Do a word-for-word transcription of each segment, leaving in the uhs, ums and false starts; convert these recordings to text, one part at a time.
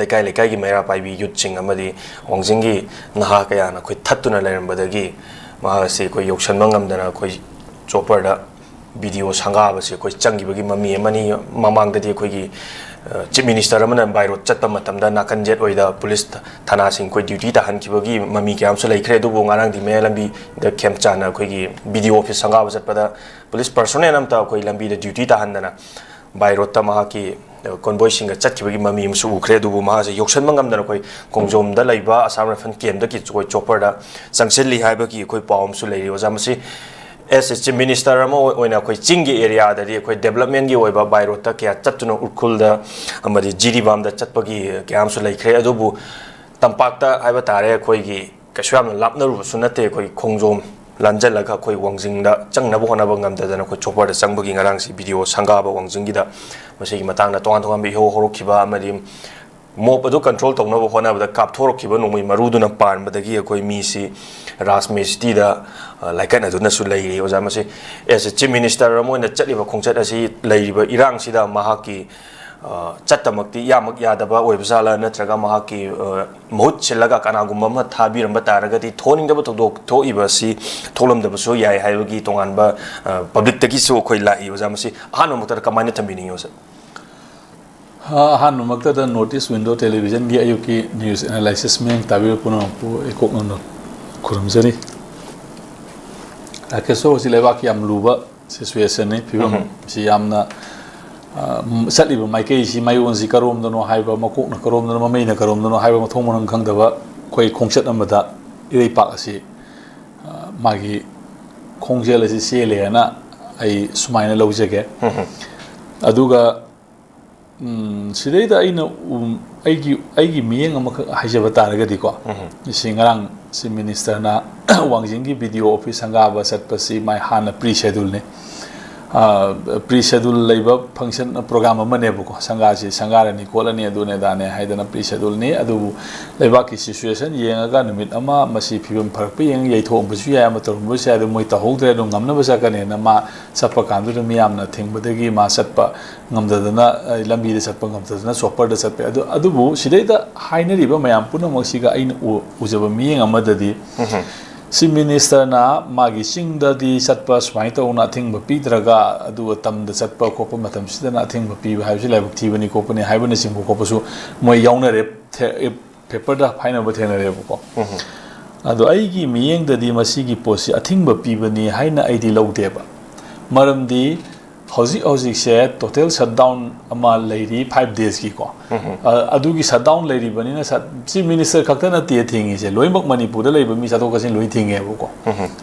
ꯂꯩꯀꯥꯏ ꯂꯩꯀꯥꯏꯒꯤ ꯃꯩꯔꯥ ꯄꯥꯏꯕꯤ ꯌꯨꯠꯁꯤꯡ ꯑꯃꯗꯤ ꯋꯥꯡꯖꯤꯡꯒꯤ ꯅꯍꯥ ꯀꯌꯥꯅ ꯑꯩꯈꯣꯏ ꯊꯠꯇꯨꯅ ꯂꯩꯔꯝꯕꯗꯒꯤ ꯃꯍꯥꯛ ꯑꯁꯤ ꯑꯩꯈꯣꯏ ꯌꯧꯁꯟꯕ ꯉꯝꯗꯅ ꯑꯩꯈꯣꯏ ꯆꯣꯄꯔꯗ ꯕꯤ ꯗꯤ ꯑꯣ ꯁꯪꯒꯥꯕꯁꯤ ꯑꯩꯈꯣꯏ ꯆꯪꯈꯤꯕꯒꯤ ꯃꯃꯤ ꯑꯃꯅꯤ꯫ ꯃꯃꯥꯡꯗꯗꯤ ꯑꯩꯈꯣꯏꯒꯤ, ꯑ, ꯆꯤꯐ ꯃꯤꯅꯤꯁꯇꯔ ꯑꯃꯅ ꯕꯥꯏ ꯔꯣꯗ ꯆꯠꯄ ꯃꯇꯝꯗ ꯅꯥꯀꯟ ꯌꯦꯠ ꯑꯣꯏꯗ ꯄꯨꯂꯤꯁ ꯊ-, ꯊꯅꯥꯁꯤꯡ ꯑꯩꯈꯣꯏ ꯗ꯭ꯌꯨꯇꯤ ꯇꯥꯍꯟꯈꯤꯕꯒꯤ ꯃꯃꯤ ꯀꯌꯥ ꯑꯃꯁꯨ ꯂꯩꯈ꯭ꯔꯦ꯫ ꯑꯗꯨꯕꯨ ꯉꯔꯥꯡꯗꯤ ꯃꯌꯥꯏ ꯂꯝꯕꯤꯗ ꯈꯦꯝꯆꯥꯟꯅ ꯑꯩꯈꯣꯏꯒꯤ ꯕꯤ ꯗꯤ ꯑꯣ ꯑꯣꯐꯤꯁ ꯁꯪꯒꯥꯕ ꯆꯠꯄꯗ ꯄꯨꯂꯤꯁ ꯄꯔꯁꯣꯅꯦꯜ ꯑꯃꯇ ꯑꯩꯈꯣꯏ ꯂꯝꯕꯤꯗ ꯗ꯭ꯌꯨꯇꯤ ꯇꯥꯍꯟꯗꯅ ꯕꯥꯏ ꯔꯣꯗꯇ ꯃꯍꯥꯛꯀꯤ, ꯑ, ꯀꯣꯟꯕꯣꯏꯁꯤꯡꯒ ꯆꯠꯈꯤꯕꯒꯤ ꯃꯃꯤ ꯑꯃꯁꯨ ꯎꯈ꯭ꯔꯦ꯫ ꯑꯗꯨꯕꯨ ꯃꯍꯥꯛꯁꯦ ꯌꯧꯁꯟꯕ ꯉꯝꯗꯅ ꯑꯩꯈꯣꯏ ꯈꯣꯡꯖꯣꯝꯗ ꯂꯩꯕ ꯑꯁꯥꯝ ꯔꯥꯏꯐꯜ ꯀꯦꯝꯗꯒꯤ ꯑꯩꯈꯣꯏ ꯆꯣꯄꯔꯗ ꯆꯪꯁꯤꯜꯂꯤ ꯍꯥꯏꯕꯒꯤ ꯑꯩꯈꯣꯏ ꯄꯥꯎ ꯑꯃꯁꯨ ꯂꯩꯔꯤ꯫ ꯑꯣꯖꯥ, ꯃꯁꯤ ꯑꯦꯁ ꯑꯦ ꯆꯤꯐ ꯃꯤꯅꯤꯁꯇꯔ ꯑꯃ ꯑꯣꯏꯅ ꯑꯩꯈꯣꯏ ꯆꯤꯡꯒꯤ ꯑꯦꯔꯤꯌꯥꯗꯗꯤ ꯑꯩꯈꯣꯏ ꯗꯦꯕꯂꯞꯃꯦꯟꯒꯤ ꯑꯣꯏꯕ ꯕꯥꯏ ꯔꯣꯗꯇ ꯀꯌꯥ ꯆꯠꯇꯨꯅ ꯎꯈ꯭ꯔꯨꯜꯗ ꯑꯃꯗꯤ ꯖꯤꯔꯤꯕꯥꯝꯗ ꯆꯠꯄꯒꯤ ꯀꯌꯥ ꯑꯃꯁꯨ ꯂꯩꯈ꯭ꯔꯦ꯫ ꯑꯗꯨꯕꯨ ꯇꯝꯄꯥꯛꯇ ꯍꯥꯏꯕ ꯇꯥꯔꯦ, ꯑꯩꯈꯣꯏꯒꯤ ꯀꯩꯁꯨ ꯌꯥꯝꯅ ꯂꯥꯞꯅꯔꯨꯕꯁꯨ ꯅꯠꯇꯦ꯫ ꯑꯩꯈꯣꯏ ꯈꯣꯡꯖꯣꯝ ꯂꯥꯟꯖꯜꯂꯒ ꯑꯩꯈꯣꯏ ꯋꯥꯡꯖꯤꯡꯗ ꯆꯪꯅꯕ ꯍꯣꯠꯅꯕ ꯉꯝꯗꯗꯅ ꯑꯩꯈꯣꯏ ꯆꯣꯄꯔꯗ ꯆꯪꯕꯒꯤ ꯉꯔꯥꯡꯁꯤ ꯕꯤ ꯗꯤ ꯑꯣ ꯁꯪꯒꯥꯕ ꯋꯥꯡꯖꯤꯡꯒꯤꯗ ꯃꯁꯤꯒꯤ ꯃꯇꯥꯡꯗ ꯇꯣꯉꯥꯟ ꯇꯣꯉꯥꯟꯕ ꯏꯍꯧ ꯍꯧꯔꯛꯈꯤꯕ ꯑꯃꯗꯤ ꯃꯣꯞ ꯑꯗꯨ ꯀꯟꯇ꯭ꯔꯣꯜ ꯇꯧꯅꯕ ꯍꯣꯠꯅꯕꯗ ꯀꯥꯞꯊꯣꯔꯛꯈꯤꯕ ꯅꯣꯡꯃꯩ ꯃꯔꯨꯗꯨꯅ ꯄꯥꯟꯕꯗꯒꯤ ꯑꯩꯈꯣꯏ ꯃꯤꯁꯤ ꯔꯥꯖ ꯃꯦꯁꯇꯤꯗ, ꯑ, ꯂꯥꯏꯀꯠꯅꯗꯨꯅꯁꯨ ꯂꯩꯔꯤ꯫ ꯑꯣꯖꯥ, ꯃꯁꯤ ꯑꯦꯁ ꯑꯦ ꯆꯤꯐ ꯃꯤꯅꯤꯁꯇꯔ ꯑꯃ ꯑꯣꯏꯅ ꯆꯠꯂꯤꯕ ꯈꯣꯡꯆꯠ ꯑꯁꯤ ꯂꯩꯔꯤꯕ ꯏꯔꯥꯡꯁꯤꯗ ꯃꯍꯥꯛꯀꯤ, ꯑ, ꯆꯠꯇꯃꯛꯇꯤ ꯌꯥꯃꯛ ꯌꯥꯗꯕ ꯑꯣꯏꯕ ꯖꯥꯠꯂꯥ, ꯅꯠꯇ꯭ꯔꯒ ꯃꯍꯥꯛꯀꯤ, ꯑ, ꯃꯍꯨꯠ ꯁꯤꯜꯂꯒ ꯀꯅꯥꯒꯨꯝꯕ ꯑꯃ ꯊꯥꯕꯤꯔꯝꯕ ꯇꯥꯔꯒꯗꯤ ꯊꯣꯛꯍꯟꯅꯤꯡꯗꯕ ꯊꯧꯗꯣꯛ ꯊꯣꯛꯏꯕ ꯑꯁꯤ ꯊꯣꯛꯂꯝꯗꯕꯁꯨ ꯌꯥꯏ ꯍꯥꯏꯕꯒꯤ ꯇꯣꯉꯥꯟꯕ, ꯑ, ꯄꯕ꯭ꯂꯤꯛꯇꯒꯤꯁꯨ ꯑꯩꯈꯣꯏ ꯂꯥꯛꯏ꯫ ꯑꯣꯖꯥ, ꯃꯁꯤ ꯑꯍꯥꯟꯕ ꯃꯛꯇꯗ ꯀꯃꯥꯏꯅ ꯊꯝꯕꯤꯅꯤꯡꯉꯤ, ꯑꯣꯖꯥ? ꯑ, ꯑꯍꯥꯟꯕꯃꯛꯇꯗ North East Window Televisionꯒꯤ ꯑꯌꯨꯛꯀꯤ news analysis ꯃꯌꯥꯝ ꯇꯥꯕꯤꯕ ꯄꯨꯝꯅꯃꯛꯄꯨ ꯑꯩ ꯀꯣꯛ ꯅꯧꯅ ꯈꯨꯔꯨꯝꯖꯔꯤ꯫ ꯔꯥꯀꯦꯁ, ꯍꯧꯖꯤꯛ ꯂꯩꯕꯥꯛꯀꯤ ꯌꯥꯝ ꯂꯨꯕ situationꯅꯤ, ꯐꯤꯕꯝ꯫ ꯎꯝ꯫ ꯁꯤ ꯌꯥꯝꯅ, ꯑ, ꯆꯠꯂꯤꯕ ꯃꯥꯏꯀꯩꯁꯤ, ꯃꯥꯏꯑꯣꯟꯁꯤ ꯀꯔꯣꯝꯗꯅꯣ ꯍꯥꯏꯕ, ꯃꯀꯣꯛꯅ ꯀꯔꯣꯝꯗꯅꯣ, ꯃꯃꯩꯅ ꯀꯔꯣꯝꯗꯅꯣ ꯍꯥꯏꯕ ꯃꯊꯣꯡ ꯃꯔꯝ ꯈꯪꯗꯕ ꯑꯩꯈꯣꯏ ꯈꯣꯡꯆꯠ ꯑꯃꯗ ꯏꯔꯩꯄꯥꯛ ꯑꯁꯤ, ꯑ, ꯃꯥꯒꯤ ꯈꯣꯡꯖꯦꯜ ꯑꯁꯤ ꯆꯦꯜꯂꯦ ꯍꯥꯏꯅ ꯑꯩ ꯁꯨꯃꯥꯏꯅ ꯂꯧꯖꯒꯦ꯫ ꯎꯝ꯫ ꯑꯗꯨꯒ ꯎꯝ, ꯁꯤꯗꯩꯗ ꯑꯩꯅ, ꯎꯝ, ꯑꯩꯒꯤ, ꯑꯩꯒꯤ ꯃꯤꯠꯌꯦꯡ ꯑꯃꯈꯛ ꯍꯥꯏꯖꯕ ꯇꯥꯔꯒꯗꯤꯀꯣ, ꯎꯝ꯫ ꯁꯤ ꯉꯔꯥꯡ ꯆꯤꯐ ꯃꯤꯅꯤꯁꯇꯔꯅ ꯋꯥꯡꯖꯤꯡꯒꯤ ꯕꯤ ꯗꯤ ꯑꯣ ꯑꯣꯐꯤꯁ ꯁꯪꯒꯥꯕ ꯆꯠꯄꯁꯤ ꯃꯥꯏ ꯍꯥꯟꯅ pre scheduleꯅꯤ꯫ ꯄ꯭ꯔꯤ ꯁꯦꯗꯨꯜ ꯂꯩꯕ ꯐꯪꯁꯟ ꯄ꯭ꯔꯣꯒ꯭ꯔꯥꯝ ꯑꯃꯅꯦꯕꯀꯣ꯫ ꯁꯪꯒꯥꯁꯤ ꯁꯪꯒꯥꯔꯅꯤ, ꯈꯣꯠꯂꯅꯤ, ꯑꯗꯨꯅꯦ ꯑꯗꯥꯅꯦ ꯍꯥꯏꯗꯅ ꯄ꯭ꯔꯤ ꯁꯦꯗꯨꯜꯅꯤ꯫ ꯑꯗꯨꯕꯨ ꯂꯩꯕꯥꯛꯀꯤ ꯁꯤꯆꯨꯋꯦꯁꯟ ꯌꯦꯡꯉꯒ ꯅꯨꯃꯤꯠ ꯑꯃ ꯃꯁꯤ ꯐꯤꯕꯝ ꯐꯔꯛꯄ ꯌꯦꯡꯉꯒ ꯌꯩꯊꯣꯛꯑꯝꯕꯁꯨ ꯌꯥꯏ, ꯑꯃ ꯇꯧꯔꯝꯕꯁꯨ ꯌꯥꯏ꯫ ꯑꯗꯨ ꯃꯣꯏ ꯇꯧꯍꯧꯗ꯭ꯔꯦ, ꯑꯗꯨꯝ ꯉꯝꯅꯕ ꯆꯠꯀꯅꯦꯅ ꯃꯥ ꯆꯠꯄ ꯀꯥꯟꯗꯨꯗ ꯃꯤꯌꯥꯝꯅ ꯊꯤꯡꯕꯗꯒꯤ ꯃꯥ ꯆꯠꯄ ꯉꯝꯗꯗꯅ, ꯑ, ꯂꯝꯕꯤꯗ ꯆꯠꯄ ꯉꯝꯗꯗꯅ ꯆꯣꯄꯔꯗ ꯆꯠꯄ꯫ ꯑꯗꯨ, ꯑꯗꯨꯕꯨ ꯁꯤꯗꯩꯗ ꯍꯥꯏꯅꯔꯤꯕ ꯃꯌꯥꯝ ꯄꯨꯝꯅꯃꯛꯁꯤꯒ ꯑꯩꯅ ꯎ-, ꯎꯖꯕ ꯃꯤꯠꯌꯦꯡ ꯑꯃꯗꯗꯤ, ꯆꯤꯐ ꯃꯤꯅꯤꯁꯇꯔꯅ ꯃꯥꯒꯤ ꯆꯤꯡꯗꯗꯤ ꯆꯠꯄ ꯁꯨꯃꯥꯏꯅ ꯇꯧꯅ ꯑꯊꯤꯡꯕ ꯄꯤꯗ꯭ꯔꯒ, ꯑꯗꯨꯒ ꯇꯝꯗ ꯆꯠꯄ ꯈꯣꯠꯄ ꯃꯇꯝꯁꯤꯗꯅ ꯑꯊꯤꯡꯕ ꯄꯤꯕ ꯍꯥꯏꯕꯁꯤ ꯂꯥꯏꯕꯛ ꯊꯤꯕꯅꯤ ꯈꯣꯠꯄꯅꯤ ꯍꯥꯏꯕꯅꯆꯤꯡꯕ ꯈꯣꯠꯄꯁꯨ ꯃꯣꯏ ꯌꯥꯎꯅꯔꯦ, ꯊꯦ-, ꯄꯦꯄꯔꯗ ꯍꯥꯏꯅꯕ ꯊꯦꯡꯅꯔꯦꯕꯀꯣ꯫ ꯑꯗꯣ ꯑꯩꯒꯤ ꯃꯤꯠꯌꯦꯡꯗꯗꯤ ꯃꯁꯤꯒꯤ ꯄꯣꯠꯁꯤ ꯑꯊꯤꯡꯕ ꯄꯤꯕꯅꯤ ꯍꯥꯏꯅ ꯑꯩꯗꯤ ꯂꯧꯗꯦꯕ꯫ ꯃꯔꯝꯗꯤ ꯍꯧꯖꯤꯛ ꯍꯧꯖꯤꯛꯁꯦ ꯇꯣꯇꯦꯜ ꯁꯠꯗꯥꯎꯟ ꯑꯃ ꯂꯩꯔꯤ, ꯐꯥꯏꯚ ꯗꯦꯖꯀꯤꯀꯣ꯫ ꯑ, ꯑꯗꯨꯒꯤ ꯁꯠꯗꯥꯎꯟ ꯂꯩꯔꯤꯕꯅꯤꯅ ꯁꯠ-, ꯆꯤꯐ ꯃꯤꯅꯤꯁꯇꯔ ꯈꯛꯇ ꯅꯠꯇꯦ ꯊꯤꯡꯉꯤꯁꯦ, ꯂꯣꯏꯅꯃꯛ ꯃꯅꯤꯄꯨꯔꯗ ꯂꯩꯕ ꯃꯤ ꯆꯠꯊꯣꯛ ꯆꯠꯁꯤꯟ ꯂꯣꯏ ꯊꯤꯡꯉꯦꯕꯀꯣ꯫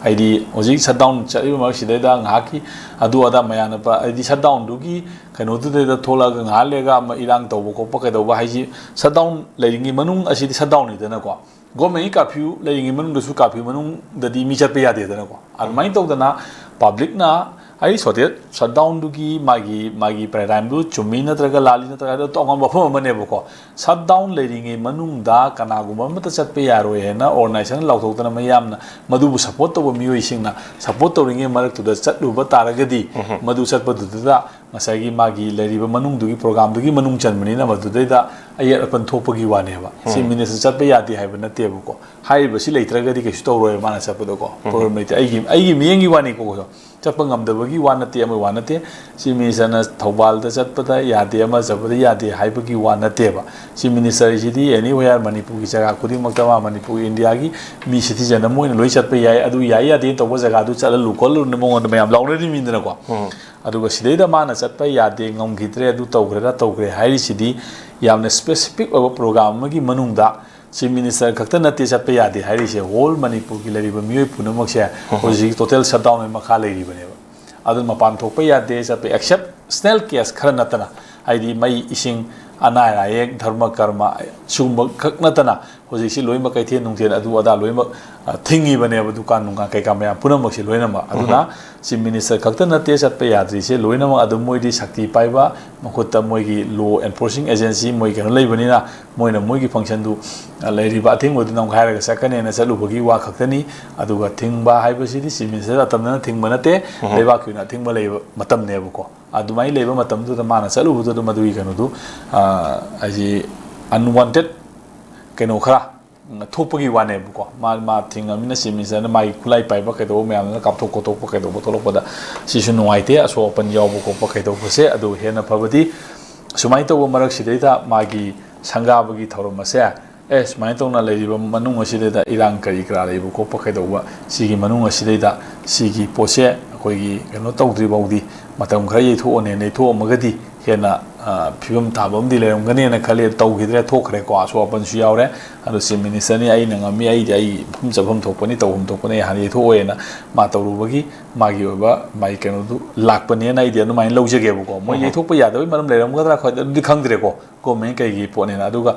ꯍꯥꯏꯗꯤ ꯍꯧꯖꯤꯛ ꯁꯠꯗꯥꯎꯟ ꯆꯠꯂꯤꯕ ꯃꯔꯛꯁꯤꯗꯩꯗ ꯉꯥꯏꯍꯥꯛꯀꯤ ꯑꯗꯨ ꯑꯗꯥ ꯃꯌꯥꯝꯅ ꯄ-, ꯍꯥꯏꯗꯤ ꯁꯠꯗꯥꯎꯟꯗꯨꯒꯤ ꯀꯩꯅꯣꯗꯨꯗꯩꯗ ꯊꯣꯛꯂꯛꯑꯒ ꯉꯥꯏꯍꯥꯛ ꯂꯩꯔꯒ ꯑꯃ ꯏꯔꯥꯡ ꯇꯧꯕ ꯈꯣꯠꯄ ꯀꯩꯗꯧꯕ ꯍꯥꯏꯁꯤ, ꯁꯠꯗꯥꯎꯟ ꯂꯩꯔꯤꯉꯩ ꯃꯅꯨꯡ ꯑꯁꯤꯗꯤ ꯁꯠꯗꯥꯎꯟꯅꯤꯗꯅꯀꯣ꯫ ꯒꯣꯔꯃꯦꯟꯒꯤ ꯀꯥꯔꯐ꯭ꯌꯨ ꯂꯩꯔꯤꯉꯩ ꯃꯅꯨꯡꯗꯁꯨ ꯀꯥꯔꯐ꯭ꯌꯨ ꯃꯅꯨꯡꯗꯗꯤ ꯃꯤ ꯆꯠꯄ ꯌꯥꯗꯦꯗꯅꯀꯣ꯫ ꯑꯗꯨꯃꯥꯏꯅ ꯇꯧꯗꯅ ꯄꯕ꯭ꯂꯤꯛꯅ ꯑꯩ ꯁꯣꯇꯦ-, ꯁꯠꯗꯥꯎꯟꯗꯨꯒꯤ ꯃꯥꯒꯤ, ꯃꯥꯒꯤ ꯄꯦꯔꯥꯗꯥꯏꯝꯗꯨ ꯆꯨꯝꯃꯤ ꯅꯠꯇ꯭ꯔꯒ ꯂꯥꯜꯂꯤ ꯅꯠꯇ꯭ꯔꯒ ꯑꯗꯨ ꯇꯣꯉꯥꯟꯕ ꯋꯥꯐꯝ ꯑꯃꯅꯦꯕꯀꯣ꯫ ꯁꯠꯗꯥꯎꯟ ꯂꯩꯔꯤꯉꯩ ꯃꯅꯨꯡꯗ ꯀꯅꯥꯒꯨꯝꯕ ꯑꯃꯠꯇ ꯆꯠꯄ ꯌꯥꯔꯣꯏ ꯍꯥꯏꯅ ꯑꯣꯔꯒꯅꯥꯏꯖꯦꯁꯟ ꯂꯥꯎꯊꯣꯛꯇꯅ ꯃꯌꯥꯝꯅ ꯃꯗꯨꯕꯨ ꯁꯞꯄꯣꯔꯠ ꯇꯧꯕ ꯃꯤꯑꯣꯏꯁꯤꯡꯅ ꯁꯞꯄꯣꯔꯠ ꯇꯧꯔꯤꯉꯩ ꯃꯔꯛꯇꯨꯗ ꯆꯠꯂꯨꯕ ꯇꯥꯔꯒꯗꯤ, ꯃꯗꯨ ꯆꯠꯄꯗꯨꯗ ꯉꯁꯥꯏꯒꯤ ꯃꯥꯒꯤ ꯂꯩꯔꯤꯕ ꯃꯅꯨꯡꯗꯨꯒꯤ ꯄ꯭ꯔꯣꯒ꯭ꯔꯥꯝꯗꯨꯒꯤ ꯃꯅꯨꯡ ꯆꯟꯕꯅꯤꯅ ꯃꯗꯨꯗꯩꯗ ꯑꯌꯦꯠ ꯑꯄꯟ ꯊꯣꯛꯄꯒꯤ ꯋꯥꯅꯦꯕ꯫ ꯆꯤꯐ ꯃꯤꯅꯤꯁꯇꯔ ꯆꯠꯄ ꯌꯥꯗꯦ ꯍꯥꯏꯕ ꯅꯠꯇꯦꯕꯀꯣ꯫ ꯍꯥꯏꯔꯤꯕꯁꯤ ꯂꯩꯇ꯭ꯔꯒꯗꯤ ꯀꯩꯁꯨ ꯇꯧꯔꯣꯏꯕ ꯃꯥꯅ ꯆꯠꯄꯗꯀꯣ꯫ ꯄ꯭ꯔꯣꯕ꯭ꯂꯦꯝ ꯂꯩꯇꯦ꯫ ꯑꯩꯒꯤ, ꯑꯩꯒꯤ ꯃꯤꯠꯌꯦꯡꯒꯤ ꯋꯥꯅꯤꯀꯣ꯫ ꯆꯠꯄ ꯉꯝꯗꯕꯒꯤ ꯋꯥ ꯅꯠꯇꯦ, ꯑꯃꯒꯤ ꯋꯥ ꯅꯠꯇꯦ꯫ ꯆꯤꯐ ꯃꯤꯅꯤꯁꯇꯔꯅ ꯊꯧꯕꯥꯜꯗ ꯆꯠꯄꯗ ꯌꯥꯗꯦ, ꯑꯃ ꯆꯠꯄꯗ ꯌꯥꯗꯦ ꯍꯥꯏꯕꯒꯤ ꯋꯥ ꯅꯠꯇꯦꯕ꯫ ꯆꯤꯐ ꯃꯤꯅꯤꯁꯇꯔꯁꯤꯗꯤ anywhere ꯃꯅꯤꯄꯨꯔꯒꯤ ꯖꯒꯥ ꯈꯨꯗꯤꯡꯃꯛꯇ ꯃꯥ ꯃꯅꯤꯄꯨꯔꯒꯤ, ꯏꯟꯗꯤꯌꯥꯒꯤ ꯃꯤ ꯁꯤꯇꯤꯖꯟ ꯑꯃ ꯑꯣꯏꯅ ꯂꯣꯏ ꯆꯠꯄ ꯌꯥꯏ, ꯑꯗꯨ ꯌꯥꯏ ꯌꯥꯗꯦ ꯇꯧꯕ ꯖꯒꯥꯗꯨ ꯆꯠꯍꯜꯂꯨ ꯈꯣꯠꯍꯜꯂꯨꯅ ꯃꯉꯣꯟꯗ ꯃꯌꯥꯝ ꯂꯥꯎꯅꯔꯤꯃꯤꯗꯅꯀꯣ꯫ ꯑꯗꯨꯒ ꯁꯤꯗꯩꯗ ꯃꯥꯅ ꯆꯠꯄ ꯌꯥꯗꯦ, ꯉꯝꯈꯤꯗ꯭ꯔꯦ, ꯑꯗꯨ ꯇꯧꯈ꯭ꯔꯦ, ꯑꯗꯥ ꯇꯧꯈ꯭ꯔꯦ ꯍꯥꯏꯔꯤꯁꯤꯗꯤ ꯌꯥꯝꯅ ꯁ꯭ꯄꯦꯁꯤꯐꯤꯛ ꯑꯣꯏꯕ ꯄ꯭ꯔꯣꯒ꯭ꯔꯥꯝ ꯑꯃꯒꯤ ꯃꯅꯨꯡꯗ ꯆꯤꯐ ꯃꯤꯅꯤꯁꯇꯔ ꯈꯛꯇ ꯅꯠꯇꯦ ꯆꯠꯄ ꯌꯥꯗꯦ ꯍꯥꯏꯔꯤꯁꯦ, ꯍꯣꯜ ꯃꯅꯤꯄꯨꯔꯒꯤ ꯂꯩꯔꯤꯕ ꯃꯤꯑꯣꯏ ꯄꯨꯝꯅꯃꯛꯁꯦ ꯍꯧꯖꯤꯛ ꯇꯣꯇꯦꯜ ꯁꯠꯗꯥꯎꯟꯒꯤ ꯃꯈꯥ ꯂꯩꯔꯤꯕꯅꯦꯕ꯫ ꯑꯗꯨꯅ ꯃꯄꯥꯟ ꯊꯣꯛꯄ ꯌꯥꯗꯦ, ꯆꯠꯄ ꯑꯦꯛꯁꯦꯞꯁꯅꯦꯜ ꯀꯦꯁ ꯈꯔ ꯅꯠꯇꯅ, ꯍꯥꯏꯗꯤ ꯃꯩ ꯏꯁꯤꯡ ꯑꯅꯥ ꯑꯌꯦꯛ, ꯙꯔꯃ ꯀꯔꯃ, ꯁꯤꯒꯨꯝꯕ ꯈꯛ ꯅꯠꯇꯅ ꯍꯧꯖꯤꯛꯁꯤ ꯂꯣꯏꯅꯃꯛ ꯀꯩꯊꯦꯜ ꯅꯨꯡꯊꯦꯜ ꯑꯗꯨ ꯑꯗꯥ ꯂꯣꯏꯅꯃꯛ, ꯑ, ꯊꯤꯡꯉꯤꯕꯅꯦꯕ, ꯗꯨꯀꯥꯟ ꯅꯨꯡꯀꯥꯟ ꯀꯩꯀꯥ ꯃꯌꯥꯝ ꯄꯨꯝꯅꯃꯛꯁꯦ ꯂꯣꯏꯅꯃꯛ꯫ ꯑꯗꯨꯅ Chief Minister ꯈꯛꯇ ꯅꯠꯇꯦ ꯆꯠꯄ ꯌꯥꯗ꯭ꯔꯤꯁꯦ, ꯂꯣꯏꯅꯃꯛ ꯑꯗꯨꯝ ꯃꯣꯏꯗꯤ ꯁꯛꯇꯤ ꯄꯥꯏꯕ, ꯃꯈꯨꯠꯇ ꯃꯣꯏꯒꯤ law enforcing agency ꯃꯣꯏ ꯀꯩꯅꯣ ꯂꯩꯕꯅꯤꯅ, ꯃꯣꯏꯅ ꯃꯣꯏꯒꯤ functionꯗꯨ, ꯑ, ꯂꯩꯔꯤꯕ ꯑꯊꯤꯡꯕꯗꯨ ꯅꯝꯈꯥꯏꯔꯒ ꯆꯠꯀꯅꯦꯅ ꯆꯠꯂꯨꯕꯒꯤ ꯋꯥ ꯈꯛꯇꯅꯤ꯫ ꯑꯗꯨꯒ ꯊꯤꯡꯕ ꯍꯥꯏꯕꯁꯤꯗꯤ Chief Minister ꯑꯇꯝꯅꯅ ꯊꯤꯡꯕ ꯅꯠꯇꯦ, ꯂꯩꯕꯥꯛꯀꯤ ꯑꯣꯏꯅ ꯑꯊꯤꯡꯕ ꯂꯩꯕ ꯃꯇꯝꯅꯦꯕꯀꯣ꯫ ꯑꯗꯨꯃꯥꯏꯅ ꯂꯩꯕ ꯃꯇꯝꯗꯨꯗ ꯃꯥꯅ ꯆꯠꯂꯨꯕꯗꯨꯗ ꯃꯗꯨꯒꯤ ꯀꯩꯅꯣꯗꯨ, ꯑ, ꯍꯥꯏꯗꯤ unwanted ꯀꯩꯅꯣ ꯈꯔ ꯊꯣꯛꯄꯒꯤ ꯋꯥꯅꯦꯕꯀꯣ꯫ ꯃꯥ, ꯃꯥ ꯊꯤꯡꯉꯃꯤꯅ Chief Ministerꯅ ꯃꯥꯒꯤ ꯈꯨꯠꯂꯥꯏ ꯄꯥꯏꯕ ꯀꯩꯗꯧꯕ ꯃꯌꯥꯝꯗꯨꯅ ꯀꯥꯞꯊꯣꯛ ꯈꯣꯠꯇꯣꯛꯄ ꯀꯩꯗꯧꯕ ꯊꯣꯛꯂꯛꯄꯗ ꯁꯤꯁꯨ ꯅꯨꯡꯉꯥꯏꯇꯦ, ꯑꯁꯣꯛ ꯑꯄꯟ ꯌꯥꯎꯕ ꯈꯣꯠꯄ ꯀꯩꯗꯧꯕꯁꯦ꯫ ꯑꯗꯨ ꯍꯦꯟꯅ ꯐꯕꯗꯤ ꯁꯨꯃꯥꯏꯅ ꯇꯧꯕ ꯃꯔꯛꯁꯤꯗꯩꯗ ꯃꯥꯒꯤ ꯁꯪꯒꯥꯕꯒꯤ ꯊꯧꯔꯝ ꯑꯁꯦ, ꯑꯦ, ꯁꯨꯃꯥꯏꯅ ꯇꯧꯅ ꯂꯩꯔꯤꯕ ꯃꯅꯨꯡ ꯑꯁꯤꯗꯩꯗ ꯏꯔꯥꯡ ꯀꯔꯤ ꯀꯔꯥ ꯂꯩꯕ ꯈꯣꯠꯄ ꯀꯩꯗꯧꯕ, ꯁꯤꯒꯤ ꯃꯅꯨꯡ ꯑꯁꯤꯗꯩꯗ ꯁꯤꯒꯤ ꯄꯣꯠꯁꯦ ꯑꯩꯈꯣꯏꯒꯤ ꯀꯩꯅꯣ ꯇꯧꯗ꯭ꯔꯤ ꯐꯥꯎꯗꯤ ꯃꯇꯝ ꯈꯔ ꯌꯩꯊꯣꯛꯑꯅꯦꯅ, ꯌꯩꯊꯣꯛꯑꯝꯃꯒꯗꯤ ꯍꯦꯟꯅ, ꯑ, ꯐꯤꯕꯝ ꯇꯥꯕ ꯑꯃꯗꯤ ꯂꯩꯔꯝꯒꯅꯦꯅ ꯈꯜꯂꯤ꯫ ꯇꯧꯈꯤꯗ꯭ꯔꯦ, ꯊꯣꯛꯈ꯭ꯔꯦꯀꯣ, ꯑꯁꯣꯛ ꯑꯄꯟꯁꯨ ꯌꯥꯎꯔꯦ꯫ ꯑꯗꯣ Chief Ministerꯅꯤ, "ꯑꯩꯅ ꯉꯝꯃꯤ, ꯑꯩꯗꯤ ꯑꯩ ꯃꯐꯝ ꯆꯠꯐꯝ ꯊꯣꯛꯄꯅꯤ, ꯇꯧꯐꯝ ꯊꯣꯛꯄꯅꯤ, ꯍꯥꯟꯅ ꯌꯩꯊꯣꯛꯑꯣꯏꯅ" ꯃꯥ ꯇꯧꯔꯨꯕꯒꯤ ꯃꯥꯒꯤ ꯑꯣꯏꯕ ꯃꯥꯒꯤ ꯀꯩꯅꯣꯗꯨ ꯂꯥꯛꯄꯅꯦꯅ ꯑꯩꯗꯤ ꯑꯗꯨꯃꯥꯏꯅ ꯂꯧꯖꯒꯦꯕꯀꯣ꯫ ꯃꯣꯏ ꯌꯩꯊꯣꯛꯄ ꯌꯥꯗꯕꯒꯤ ꯃꯔꯝ ꯂꯩꯔꯝꯒꯗ꯭ꯔꯥ, ꯈꯣꯏ ꯑꯗꯨꯗꯤ ꯈꯪꯗ꯭ꯔꯦꯀꯣ, government ꯀꯩꯒꯤ ꯄꯣꯠꯅꯦꯅ꯫ ꯑꯗꯨꯒ